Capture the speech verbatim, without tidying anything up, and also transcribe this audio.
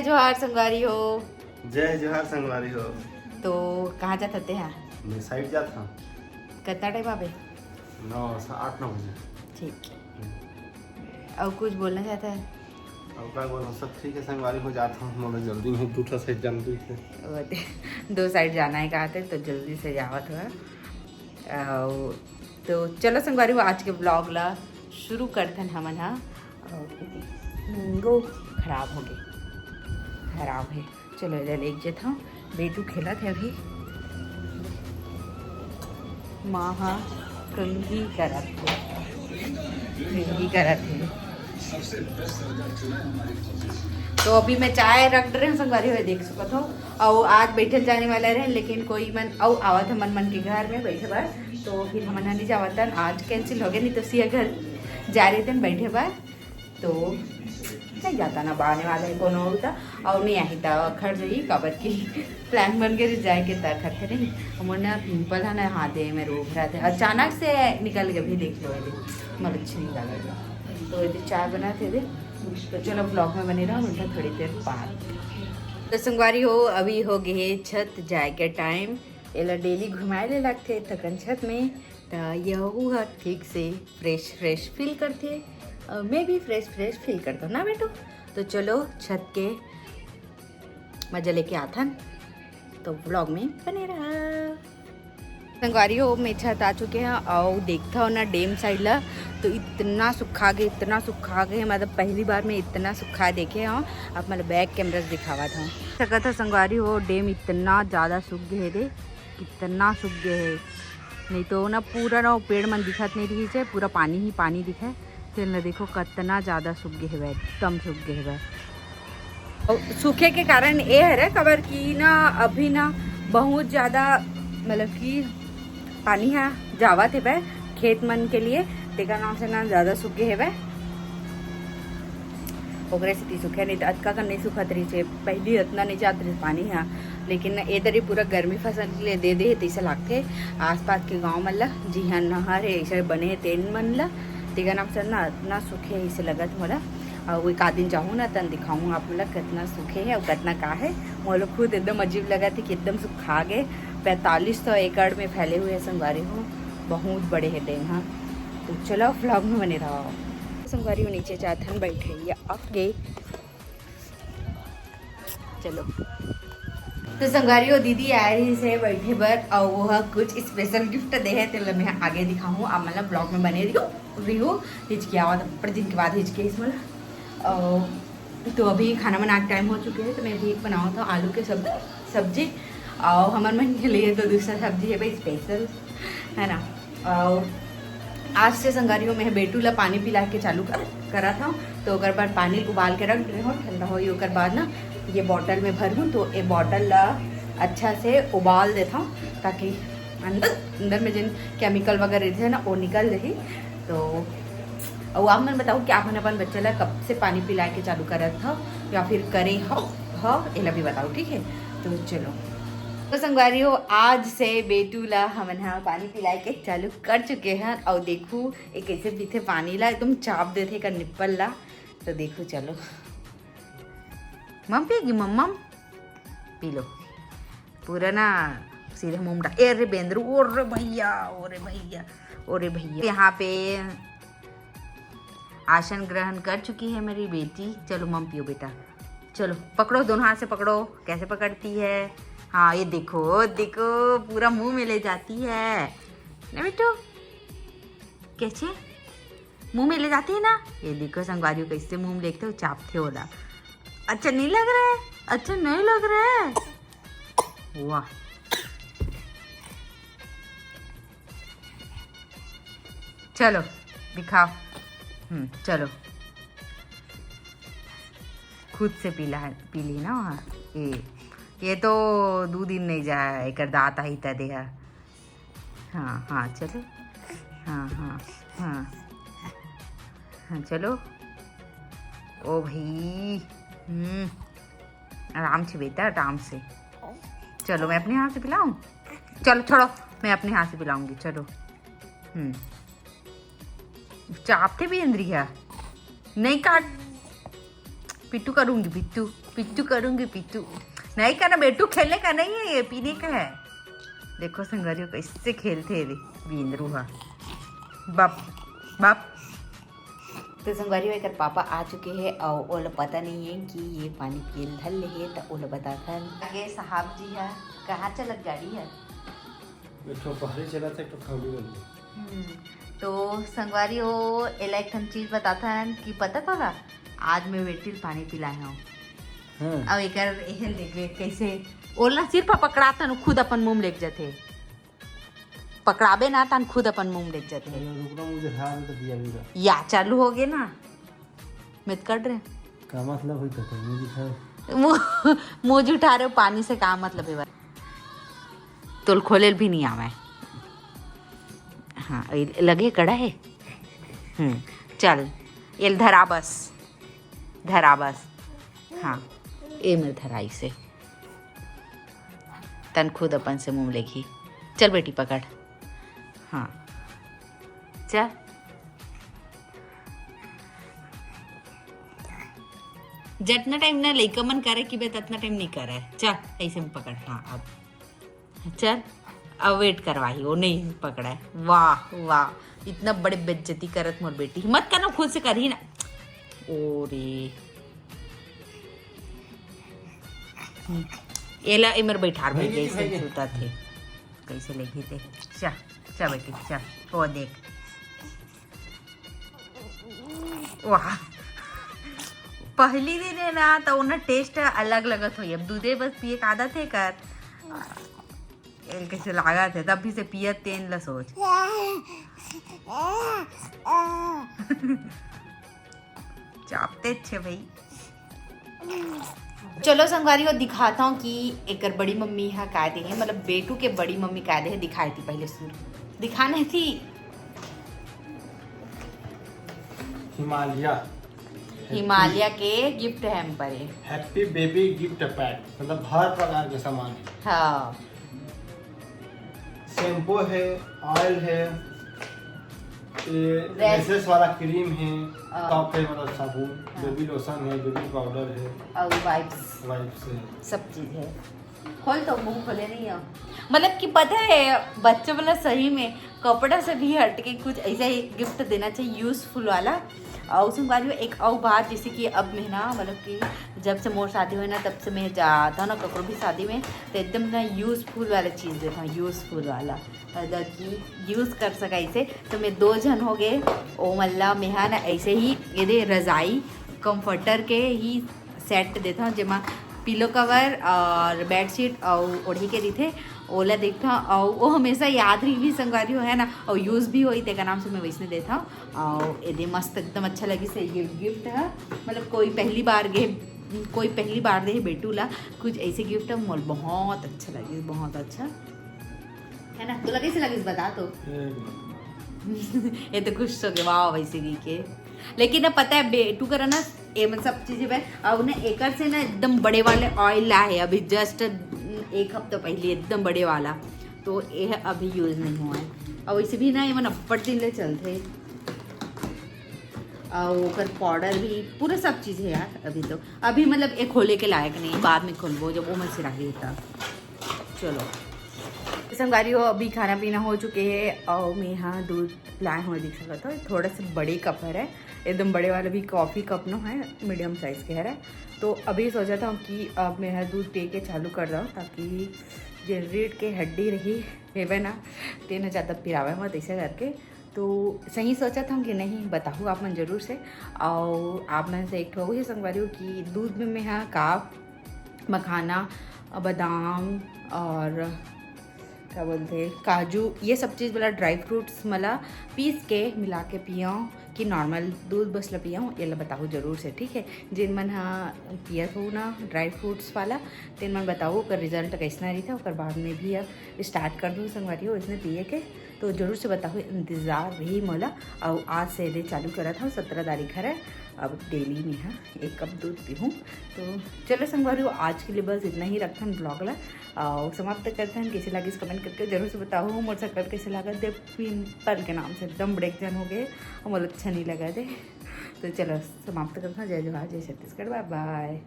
जोहार संगवारी हो। जय जोहार संगवारी हो। तो कहाँ जात हते हैं? मैं साइड जात हूँ। कितना टाइम आबे? नौ, आठ नौ बजे। ठीक। और कुछ बोलना चाहता है? और क्या बोलूँ, सब ठीक है संगवारी हो, जात हूँ। मोला जल्दी में दू ठो साइड जाना, दू ठो। दो साइड जाना है कहा थे, तो जल्दी से जावत हुआ। तो चलो संगवारी हो, आज के ब्लॉग ला शुरू करथन हमन हा। वो खराब हो गए, खराब है। चलो इधर लेके जाता हूँ। बेटू खेलत है अभी। माँ हा कंघी करत है, कंघी करत है। तो अभी मैं चाय रख रहे हैं संगवारी हो, देख सकत हो। और आज बैठल जाने वाला रहे, लेकिन कोई मन अउ आवत हमन मन के घर में बैठे बर, तो फिर हमन नहीं जावतन। आज कैंसिल हो गया, नहीं तो सिया घर जा रहे थे बैठे बर। तो नहीं जाता ना, आने वाला है कोनो उल्टा। और नहीं आही ता खड़ जाई, काबर की प्लान बन गए जाए के ता खड़ते नहीं। हमर ना पिंपल है ना हाथ में रो भरा थे, अचानक से निकल गए। भी देख लो, मतलब अच्छे नहीं लगा। तो ये चाय बना थे दे। तो चलो ब्लॉग में बने रहो, उनका थोड़ी देर बाद। तो संगवारी हो, अभी हो गए छत जाए के टाइम। एला डेली घुमाए ले लगथे थकन छत में, त यहू ह ठीक से फ्रेश फ्रेश फील करथे। और मैं भी फ्रेश फ्रेश फील करता हूँ ना बेटू। तो चलो छत के मजा लेके आथन, तो ब्लॉग में बने रहा। संगवारी हो, मैं छत आ चुके हैं और देखता हो ना डैम साइड ला, तो इतना सुखा गए, इतना सुखा गए, मतलब पहली बार मैं इतना सुखा देखे हूँ। अब मतलब बैक कैमरा से दिखावा था सकत है संगवारी हो, डैम इतना ज़्यादा सूख गए थे, कितना सूख गए है। नहीं तो ना पूरा ना वो पेड़ मन दिखत नहीं रही है, पूरा पानी ही पानी दिखे। तेल न देखो कितना ज़्यादा सूख गए हवे, एकदम सूख गए हवे। और सूखे के कारण ये हरे, काबर कि ना अभी ना बहुत ज़्यादा मतलब कि पानी हा जावत हवे खेत मन के लिए, तेकर नाम से ना ज़्यादा सूख गए हवे। ओकरे सेती सूखे, नहीं तो अतका कन नहीं सूखत रहिस हे। पहली इतना नहीं जात रहिस पानी हा, लेकिन ए दरी पूरा गर्मी फसल के लिए दे दे हे, तइसे लागथे। आसपास के गांव मन ला, जिहां नहर हे, ऐसे बने हे, तेन मन ला, तेकर नाम से ना इतना सूखे हे, ऐसे लगत मोला। और एक आध दिन जाहूँ ना, तन दिखाऊँ आप मन ला, कितना सूखे हे और कितना का हे। मोला खुद एकदम अजीब लगत हे कि एकदम सुखा गए। पैंतालीस सौ एकड़ में फैले हुए संगवारी हो, बहुत बड़े हे डैम हा। तो चलो, ब्लॉग में बने रहो। संगवारी हो, नीचे जाथन, बैठे या आ गए। चलो, तो संगवारी हो, दीदी आए रहिस हे बैठे बर, और वो ह कुछ स्पेशल गिफ्ट दे हे, तेला मैं आगे दिखाऊँ। आप मतलब ब्लॉग में बने रहियो, रहियो। हिचकियावत, बड़े दिन के बाद हिचके इसमें। और तो अभी खाना बनाने का टाइम हो चुके हे, तो मैं अभी बनावत हूँ आलू के सब सब्जी, और हमर मन के लिए तो दूसरा सब्जी हे भाई स्पेशल, है ना। और आज से संगवारी हो, मैं बेटू ला पानी पिला के चालू कर, करत हूँ। तो ओकर बाद पानी उबाल के रख दे हूँ, ठंडा होई, ओकर बाद ना ये बॉटल में भर हूँ। तो ये बॉटल ला अच्छा से उबाल देता हूँ, ताकि अंदर, अंदर में जिन केमिकल वगैरह रहिथे ना, वो निकल जाही। तो अउ आप मन बताओ कि आप मन अपन बच्चा ला कब से पानी पिलाए के चालू करत हव या फिर करे हव, हव, एला भी बताओ, ठीक है। तो चलो, तो संगवारी हो, आज से बेटू ला हमन हा पानी पिलाए के चालू कर चुके हैं। और देखू, ये कैसे पीथे पानी ला, एकदम चाप देथे एकर निप्पल ला। तो देखू, चलो, मम पिएगी, मम, मम, पी लो। पूरा ना सीधे मुंह में डाल। ए रे बेंदरू, ओ रे भैया, ओ रे भैया, ओ रे भैया। यहाँ पे आसन ग्रहण कर चुकी है मेरी बेटी। चलो मम पियो बेटा, चलो पकड़ो, दोनों हाथ से पकड़ो। कैसे पकड़ती है? हाँ, ये देखो, देखो, पूरा मुंह में ले जाती है ना बेटू। कैसे मुंह में ले जाती है ना? ये देखो संगवारी हो, कैसे मुंह में लेके चापथे ओला। अच्छा नहीं लग रहा है, अच्छा नहीं लग रहा है। वाह, चलो दिखाओ। हम्म, चलो, खुद से पी ला, पी ली ना वहाँ। ये, ये तो दो दिन नहीं जाए, एकर दांत आई त देहा। हाँ हाँ, चलो। हाँ हाँ हाँ। हाँ, चलो। ओ भाई, हम्म, आराम से बेटा, आराम से। चलो, मैं अपने हाथ से पिलाऊं? चलो छोड़ो, मैं अपने हाथ से पिलाऊंगी। चलो। हम्म, चापथे भी इंद्रिया नहीं काट। पिट्टू करूंगी, पिट्टू। पिट्टू करूंगी, पिट्टू। नहीं करना बेटू, खेलने का नहीं है ये, पीने का है। देखो संगवारी हो कैसे खेलथे ये बेंदरू हा। बाप, बाप। तो संगवारी हो, एकर पापा आ चुके हे अउ ओला पता नहीं है कि ये पानी पिए ल धर ले हे, त ओला बताथन। आगे साहब जी हा, कहाँ चलत गाड़ी हा? एक ठो पहरे चलत हे, एक ठो खौरी वाली। हम्म, तो संगवारी हो, एला एक ठन चीज बताथन कि पता तोला, आज मैं बेटी ल पानी पिलाए हूँ। हाँ। अब एकर एहन देखे कैसे ओला सिर्फ पकड़ाथन, खुद अपन मुंह में लेके जाथे। पकड़ाबे ना तन खुद अपन मुंह में लेके जाथे। अरे रुक ना, मुझे हाथ में तो दिया भी ना। या चालू हो गए ना, मैं तो कर रहे। का मतलब होई कहते हैं, मुझे खा। मु-, मुझे उठा रहे हो, पानी से का मतलब है? तोल खोले भी नहीं आवे। हाँ, ए लगे कड़ा है। हम्म, चल, एल धरा बस, धरा बस। हाँ, ए मेर धराई से। तन खुद अपन से मुंह लेगी। चल बेटी पकड़। हाँ, चल। जतना टाइम ना लइका मन करे कि बे, ततना टाइम नहीं करे। चल, ऐसे में पकड़। हाँ, अब चल, अब वेट करवाही, वो नहीं पकड़ा है। वाह, वाह, इतना बड़े बेइज्जती करत मोर बेटी, हिम्मत करना खुद से करही ना। ओ रे, हम्म। एला एमर बैठार भाई, भाई, ये कैसे भाई। सुता थे, कैसे लेगी थे। चा, चा बेटी, चा, वो देख। वाह, पहली दिन है ना, तो ओना टेस्ट अलग लगत होई। अब दूधे बस पिए के आदत है कर, एल कैसे लागत है, तब भी से पियत तेन ला सोच। चापते अच्छे भाई। चलो संगवारी हो, दिखाता हूँ कि एकर बड़ी मम्मी हा का दे है, मतलब बेटू के बड़ी मम्मी का दे है। दिखाई थी पहले शुरू, दिखाने थी। हिमालय। हिमालय के गिफ्ट हैम्पर है। Happy baby gift pack, मतलब हर प्रकार के सामान है। हाँ। शैम्पू है, ऑयल है, ये रैश। रैशेस वाला क्रीम है, हाँ। टॉप है, मतलब साबुन, हाँ। बेबी लोशन है, बेबी पाउडर है, और वाइप्स। वाइप्स है। सब चीज है। खोल तो, मुंह खोले नहीं है। मतलब कि पता है, बच्चों वाला सही में कपड़ा से भी हट के कुछ ऐसा ही गिफ्ट देना चाहिए, यूजफुल वाला। और संगवारी हो, एक और बात, जैसे कि अब मैं ना, मतलब कि जब से मोर शादी हुई ना, तब से मैं जाता हूँ ना ककरो भी शादी में, तो एकदम ना यूजफुल वाला चीज़ देता हूँ, यूजफुल वाला, मतलब कि यूज़ कर सका इसे। तो मैं दो झन हो गए, ओ मल्ला मेहा ना ऐसे ही ये दे रजाई, कंफर्टर के ही सेट देता हूँ, जेमा पिलो कवर और बेडशीट और ओढ़ी के रहिथे, ओला देखता हूँ। और वो हमेशा याद रही भी संगवारी हो, है ना, और यूज़ भी होई, तेका नाम से मैं वैसने देता हूँ। और एदे मस्त, एकदम अच्छा लगिस हे ये गिफ्ट है। मतलब कोई पहली बार गे, कोई पहली बार दे बेटू ला कुछ ऐसे गिफ्ट, मोल बहुत अच्छा लगिस, बहुत अच्छा, है ना? तोला कैसे लगिस, बता तो। एक नंबर। ये तो खुश हो गए, वाह, वैसे गी के। लेकिन अब पता है, बेटू करा ना, ये मन सब चीजें बे, और ना एकर से ना एकदम बड़े वाले ऑयल ला है अभी, जस्ट एक हफ्ता पहले, एकदम बड़े वाला, तो ये अभी यूज़ नहीं हुआ है। और वैसे भी ना, ये मन अब्बड़ दिन ले चलते, और ओकर पाउडर भी, पूरा सब चीज़ है यार। अभी तो, अभी मतलब ये खोले के लायक नहीं, बाद में खोलबो जब वो मशीन आ गई तब। चलो, संगवारी हो, अभी खाना पीना हो चुके है और मैं यहाँ दूध लाए हुए दिख सकत हो, थोड़ा सा बड़े कप हरे, एकदम बड़े वाला भी कॉफ़ी कप नो है, मीडियम साइज़ के हरे। तो अभी सोचा था कि अब मैं दूध पी के चालू कर दूँ, ताकि जे रीढ़ के हड्डी रही हेवे ना, तेन ज़्यादा पिरावे मत, ऐसे करके। तो सही सोचा था कि नहीं बताहूँ आप मन जरूर से। और आप मन से एक ठो वही संगवारी हो कि दूध में मैं हाँ का मखाना, बादाम और का बोलते, काजू, ये सब चीज़ वाला ड्राई फ्रूट्स मला पीस के मिला के पियो कि नॉर्मल दूध बस ला पियो, ये ला बताहूँ जरूर से, ठीक है। जिन मन हा पियत हो ना ड्राई फ्रूट्स वाला, तेन मन बताहूँ ओकर रिजल्ट कैसना रही था, ओकर बाद में भी अब स्टार्ट कर दूँ संगवारी हो इसने पिए के। तो जरूर से बताहूँ, इंतज़ार रही मोला। और आज से दे चालू करत हूँ, सत्रह तारीख हरे, अब डेली में हाँ एक कप दूध पीहूँ। तो चलो संगवारी हो, आज के लिए बस इतना ही रखथन ब्लॉग ला और समाप्त करथन। कैसे लागिस कमेंट करके जरूर से बताहूँ। मोर शक्ल कैसे लागत दे, पिंपल के नाम से एकदम बड़े जन हो गए, मोला अच्छा नहीं लगा दे। तो चलो समाप्त करथन। जय जोहार, जय छत्तीसगढ़, बाय बाय।